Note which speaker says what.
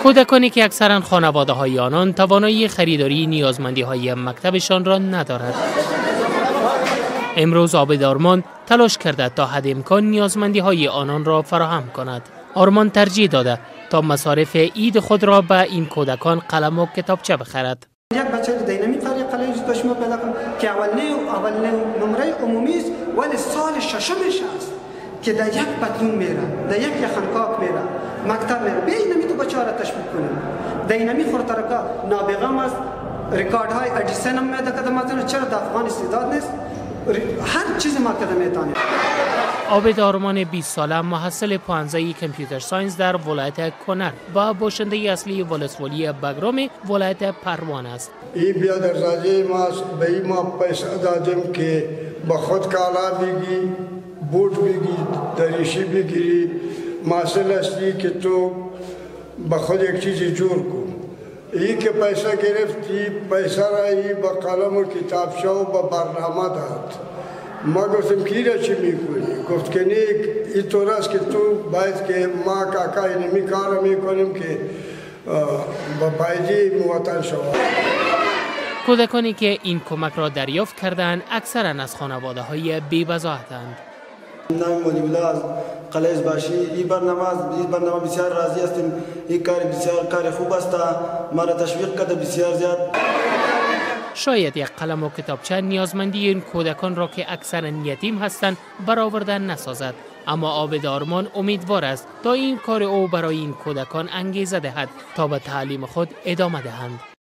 Speaker 1: کودکانی که اکثرا خانواده های آنان توانایی خریداری نیازمندی های مکتبشان را ندارد. امروز عابد آرمان تلاش کرده تا حد امکان نیازمندی های آنان را فراهم کند. آرمان ترجیح داده تا مصارف عید خود را به این کودکان قلم و کتابچه بخرد.
Speaker 2: یک بچه دینامی قریه قلعه به شما پیدا کنم که اولین نمره عمومی است، ولی سال ششمش است که در یک پتلون میره، در یک یخنکاک میره، مکتب میره. بیا اینمی تو بچه ها را تشویق کنیم. در اینمی خورترکا نابغه هم است، ریکارد های ادیسن هم میده که چرا در افغان استعداد نیست، هر چیز ما کده میتانیم.
Speaker 1: عابد آرمان 20 ساله محصل پوهنځی computer science در ولایت کنر و باشنده اصلی ولسوالی بگرام ولایت پروان است.
Speaker 3: این بیادرزاده ماست، به این ما پیسه دادیم که با خود کالا بگی، بوت بگی، دریشی بگیری، محصل هستی که تو با خود یک چیزی جور کن. ای که پیسه گرفتی، پیسه را ای با قلم و کتابچه و با برنامه داد. ما گفتیم کی را چی میکنی؟ گفت که نه، اینطور است که تو باید که ما کاکا اینمی کار میکنیم که با پایدی موطن شود.
Speaker 1: کودکانی که این کمک را دریافت کردند اکثرا از خانواده های بی‌بضاعتند.
Speaker 4: نام ولی از قلعه باشی این برنامه بسیار راضی هستیم. این کار بسیار کار خوب است، ما را تشویق کرده بسیار زیاد.
Speaker 1: شاید یک قلم و کتابچه نیازمندی این کودکان را که اکثرا یتیم هستند برآورده نسازد، اما عابد آرمان امیدوار است تا این کار او برای این کودکان انگیزه دهد تا به تعلیم خود ادامه دهند.